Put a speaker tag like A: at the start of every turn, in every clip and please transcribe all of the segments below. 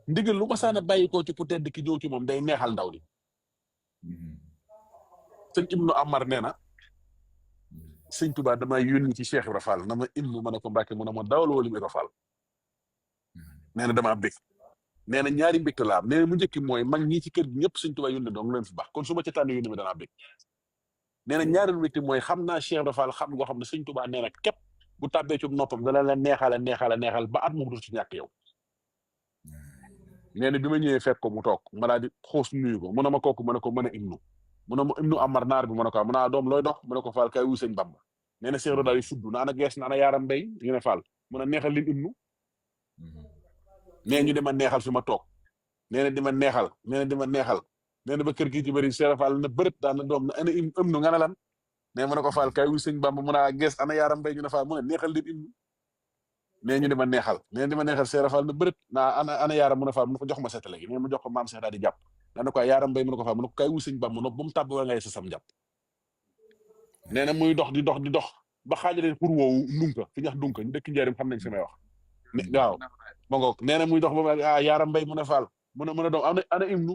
A: ndigal lu ma saana bàyyi ko ci ku tedd ki ñëw ci moom day neexal ndaw li sëñ Ibnu Amar nee na sëñ Tuubaa dama yónni ci Cheikh Ibra Fall na ma Ibnu ma ne ko Mbàkke mu ne ma dawal wala Ibra Fall nee na damaa bég nee na ñaari mbégte la am nee na mu njëkki mooy mag ñii ci kër gi ñëpp sëñ Tuubaa yónni dong leen fi baax kon su ma ca tànn yónni mi danaa bég nee na ñaareel mbégte mooy xam naa Cheikh Ibra Fall xam ngoo xam ne sëñ Tuubaa nee na képp bu tàbbee ci noppam dana la neexal ba at moom du ci ñàkk yow nee na bi ma ñëwee fekk ko mu toog ma daal di xoos nuyu ko mu ne ma kooku ma ne ko mën a Ibnu mu ne ma Ibnu Amar naar bi mu ne ko mu naa doom looy dox mu ne ko Fall kay wuy sëñ Bamba nee na Cheikh Ibra daal di fudd na ana gees na ana yaaram mbay ñu ne Fall mu ne neexal leen Ibnu nee ñu dima neexal fi ma toog nee na dima neexal nee na ba kër gi ci bëri Cheikh Fall na bërët daan na doom na ana Ibnu nga ne lan nee mu ne ko Fall kay wuy sëñ Bamba mu naa gees ana yaaram mbay ñu ne Fall mu ne neexal leen Ibnu nee ñu dima neexal nee na dima neexal Cheikh Fall na bërët naa ana yaaram mu ne Fall mu ne ko jox ma setale gi nee mu jox ko maam Cheikh daal di jàpp dana ko yaaram mbay mu ne ko Fall mu ne ko kay wuy sëñ Bamba no ba mu tàbb wa ngay sa sam jàpp nee na muy dox di dox ba xaajale pour woowu ndunka fi ñax dunka ñu dëkk njëriñ xam nañ fi may wax waaw ma ngoog nee na muy dox ba yaaram mbay mu ne Fall mu ne doom ana Ibnu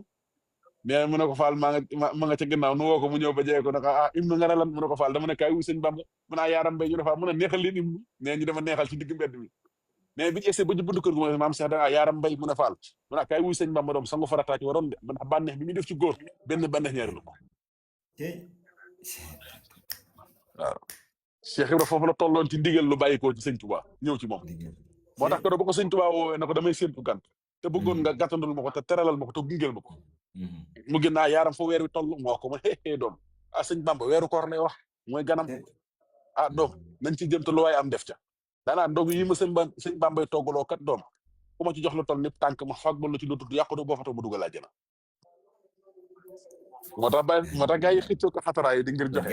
A: nee na mu ne ko Fall ma nga ca gannaaw nu woo ko mu ñëw ba jege ko ne ko Ibnu nga ne lan mu ne ko Fall dama ne kaay wuy sëñ Bamba mu ne yaaram mbay ñu ne Fall mu ne neexal leen Ibnu nee ñu dama neexal ci digg mbedd mi mais bi ñu essayé ba ñu buntu kër gu ma maam Cheikh da yaaram mbay mu ne Fall mu ne kaay wuy sëñ Bamba doom sangu farata ci waroon de ndax bànneex bi muy def ci góor benn bànneex ñaari lu ko waaw Cheikh Ibra foofu la tolloon ci ndigal lu bàyyikoo ci sëñ Touba ñëw ci moom moo tax ko ba ko sëñ Touba woowee na ko damay séentu gan te bëggoon nga gàttandul ma ko te teralal ma ko te gungeel ma ko mu gën yaaram fa weer wi toll moo ko ma xeexee doom sëñ Bamba weeru koor lay wax mooy ganam doom nañ ci jëm te lu waaye am def ca daanaa ndog yi ma sëñ Bambay toggaloo kat doom ku ma ci jox la toll nip tànk ma fagbal la ci dootul yàqu boo fa toog mu dugal àjjana moo tax gaa yi xëccoo ko xataraa yi di ngir joxe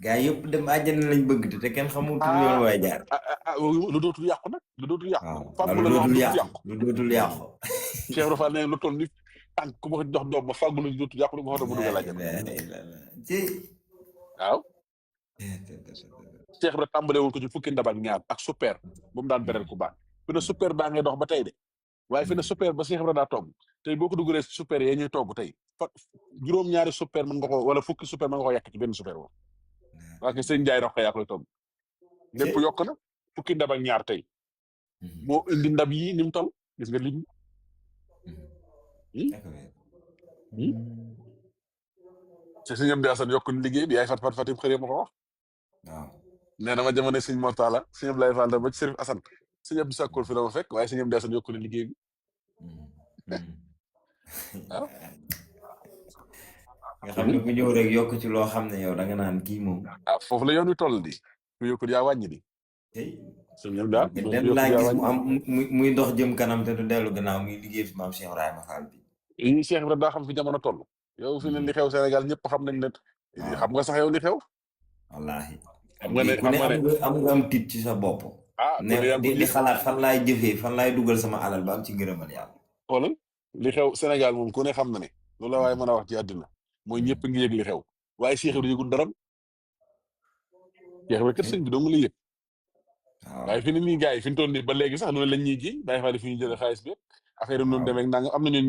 B: gaa yëpp dem àjjana lañ bëgg te kenn xamul yoon waay jaar
A: lu dootul yàqu nag lu dootul yàqu fàggu la
B: lu dootul yàqu
A: Cheikh Ibra Fall ne lu toll ni tànk ku ma jox doom ma fàggu la ci dootul yàqu ma fa toog mu dugal àjjana waaw Cheikh Ibra tàmbale woon ko ci fukki ndab ak ñaar ak super bu mu daan berel ku baax fi ne super baa ngay dox ba tey de waaye fi ne super ba Cheikh Ibra daa togg tey boo ko dugalee super yee ñuy togg tey juróom-ñaari super mën nga ko wala fukki super mën nga ko yàq ci benn super boobu waa ke sëñ Njaay rox yaa koy togg lépp yokk na fukki ndab ak ñaar tey moo indi ndab yi ni mu toll gis nga lim te sëñ Amdi Asan yokk na liggéey bi yaay fat fatim xëri ma ko wax nee na ma jamono sëñ Mortala sëñ Abdoulaye Fall ba ci Sërif Asan sëñ Abdou Sakkoor fi dama fekk waaye sëñ Amdi Asan yokk na liggéey bi waaw
B: nga xam ne ku ñëw rek yokk ci loo xam ne yow da nga naan kii moom
A: foofu la yoon wi toll di ku yokkut yaa wàññi di
B: den laa gis mu am muy dox jëm kanam te du dellu gannaaw muy liggéey fi maam Cheikh Ibrahima Fall bi
A: Cheikh Ibrahima daa xam fi jamono toll yow fi ne li xew Sénégal ñëpp xam nañ ne xam nga sax yow li xew
B: wallaahi
A: xam nga ne
B: ku ne am nga am tiit ci sa bopp ne di xalaat fan laay jëfee fan laay dugal sama alal ba am ci ngërëmal yàlla
A: xoolal li xew Sénégal moom ku ne xam na ne loolu la waaye mën a wax ci àddina mooy ñëpp ngi yëg li xew waaye Cheikh Ibrahima yëgul dara Cheikh Ibrahima kër sëñ bi dong la yëg waaye fi ne nii gars yi fi ñu toll nii ba léegi sax noonu lañ ñuy ji bàyyi fa fi ñu jëlee xaalis bi affaire yi noonu demee nangam am na ñoo